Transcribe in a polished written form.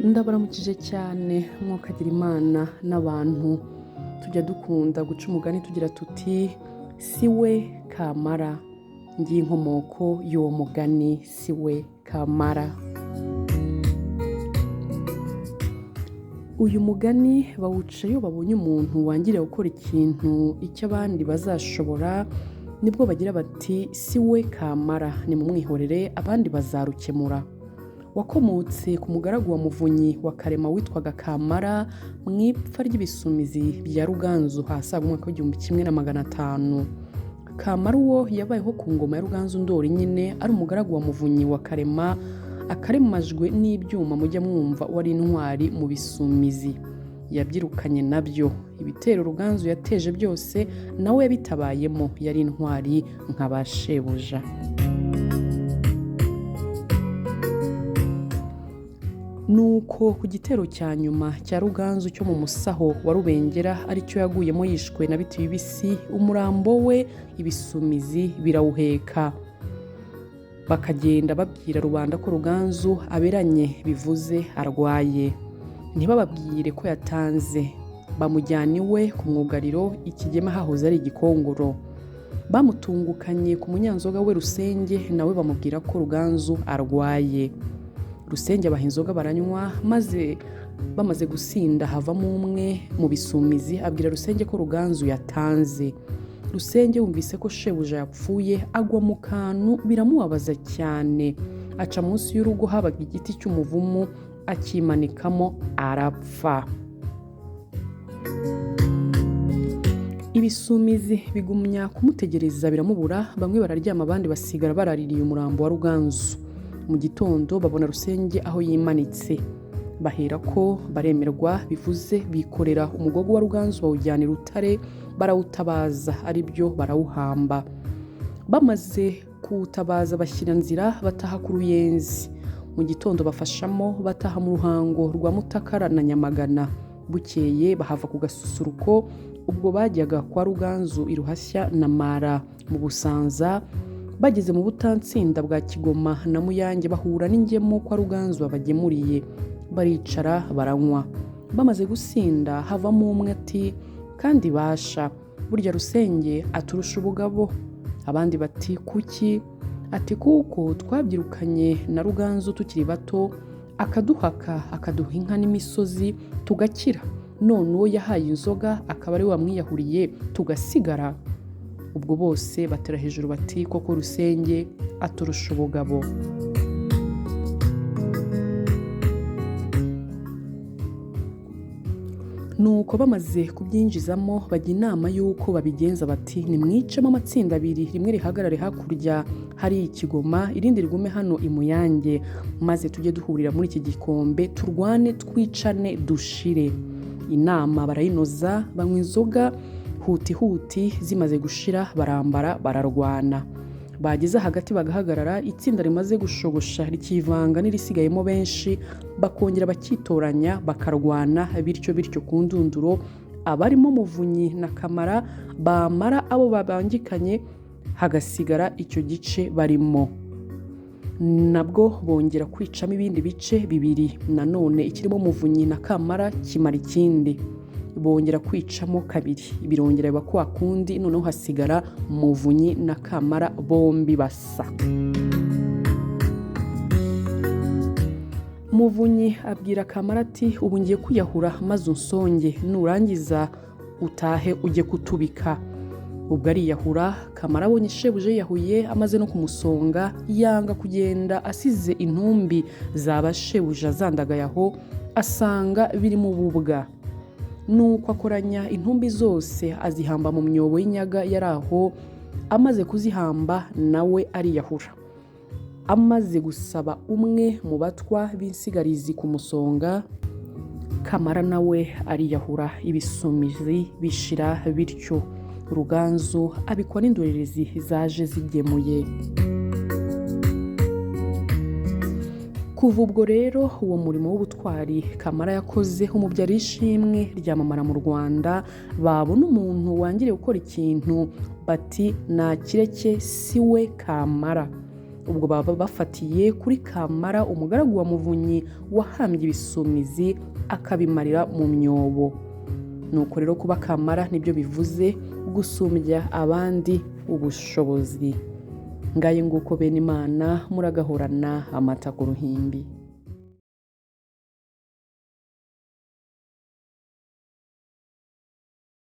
Ndabaramukije cyane mwokagira Imana n'abantu. Tujya dukunda guca umugani tugira tuti si we kamara. Ngiyi inkomoko y'uwo mugani si we kamara. Uyu mugani bawuca iyo babonye umuntu wangiriye gukora ikintu icyo abandi bazashobora, nibwo bagira bati si we kamara, nimumwihorere abandi bazarukemura. Wakomotse ku mugaragu wa Muvunyi wa Karema witwaga Kamara mu ipfa ry'Ibisumizi bya Ruganzu ahasaga umwaka w'1500. Kamara uwo yabayeho ku ngoma ya Ruganzu Ndori nyine ari umugaragu wa Muvunyi wa Karema, akaremajwe n'ibyuma mujya mwumva wari intwari mu Bisumizi. Yabyirukanye nabyo. Ibitero Ruganzu yateje byose nawe yabitabayemo, yari intwari nka ba shebuja. Nuko ku gitero cya nyuma cya Ruganzu cyo mu Musaho wa Rubengera aricyo yaguyemo yishwe na Bitibibisi, umurambo we Ibisumizi birawuheka. Bakagenda babwira rubanda ko Ruganzu aberanye bivuze arwaye. Ntibababwire ko yatanze. Bamujyana iwe ku mwugariro ikigema hahoze ari igikongoro. Bamutungukanye ku munyanzoga we Rusenge nawe bamubwira ko Ruganzu arwaye. Rusenge abaha inzoga baranywa, maze bamaze gusinda havamo umwe mu Bisumizi abwira Rusenge ko Ruganzu yatanze. Rusenge yumvise ko shebuja yapfuye agwa mu kantu biramubabaza cyane. Aca munsi y'urugo habaga igiti cy'umuvumu akimanikamo arapfa. Ibisumizi bigumya kumutegereza biramubura, bamwe bararyama abandi basigara baraririye umurambo wa Ruganzu. Mu gitondo babona Rusenge aho yimanitse. Bahera ko baremerwa bivuze bikorera umugogo wa Ruganzu bawujyana i Rutare barawutabaza aribyo barawuhamba. Bamaze kuwutabaza bashyira nzira bataha ku Ruyenzi. Mu gitondo bafashamo bataha mu Ruhango rwa Mutakara na Nyamagana. Bukeye bahava ku Gasusuruko ubwo bajyaga kwa Ruganzu i Ruhashya na Mara mu Busanza. Bageze mu Butansinda bwa Kigoma na Muyange bahura n'ingemu kwa Ruganzu babagemuriye. Baricara baranywa. Bamaze gusinda havamo umwe ati kandi basha burya Rusenge aturusha ubugabo. Abandi bati kuki? Ati kuko twabyirukanye na Ruganzu tukiri bato akaduhaka akaduha inka n'imisozi tugakira, none uwo yahaye inzoga akaba ari we wamwiyahuriye tugasigara. Ubwo bose batera hejuru bati koko Rusenge aturusha ubugabo. Nuko bamaze kubyinjizamo bajya inama y'uko babigenza bati nimwicemo amatsinda abiri, rimwe rihagarare hakurya hari ikigoma, irindi rigume hano i Muyange, maze tujye duhurira muri iki gikombe turwane twicane dushire. Inama barayinoza, banywa inzoga huti huti, zimaze gushira barambara bararwana. Bageze hagati bagahagarara, itsinda rimaze gushogosha rikivanga n'irisigayemo benshi, bakongera bakitoranya bakarwana bityo bityo ku ndunduro abarimo Muvunyi na Kamara bamara abo babangikanye hagasigara icyo gice barimo. Nabwo bongera kwicamo ibindi bice bibiri, nanone ikirimo Muvunyi na Kamara kimara ikindi. Bongera kwicamo kabiri, birongera biba kwa kundi, noneho hasigara Muvunyi na Kamara bombi basa. Muvunyi abwira Kamara ati ubu ngiye kwiyahura maze unsonge, nurangiza utahe ujye kutubika. Ubwo ariyahura, Kamara abonye shebuja yiyahuye amaze no kumusonga, yanga kugenda asize intumbi zaba shebuja zandagaye aho, asanga birimo ububwa. Nuko akoranya intumbi zose azihamba mu myobo y'inyaga yari aho, amaze kuzihamba nawe ariyahura. Amaze gusaba umwe mu batwa b'insigarizi kumusonga, Kamara nawe ariyahura. Ibisumizi bishira bityo. Ruganzu abikwa n'indorerezi zaje zigemuye. Kuva ubwo rero uwo murimo w'ubutwari Kamara yakoze umubyara ishimwe ryamamara mu Rwanda, babona umuntu wangiriye gukora ikintu bati nakireke si we Kamara. Ubwo baba bafatiye kuri Kamara, umugaragu wa Muvunyi wahambye ibisumizi akabimarira mu myobo. Nuko rero kuba kamara nibyo bivuze gusumbya abandi ubushobozi. Ngaye nguko bene Imana, muragahorana amata ku ruhimbi.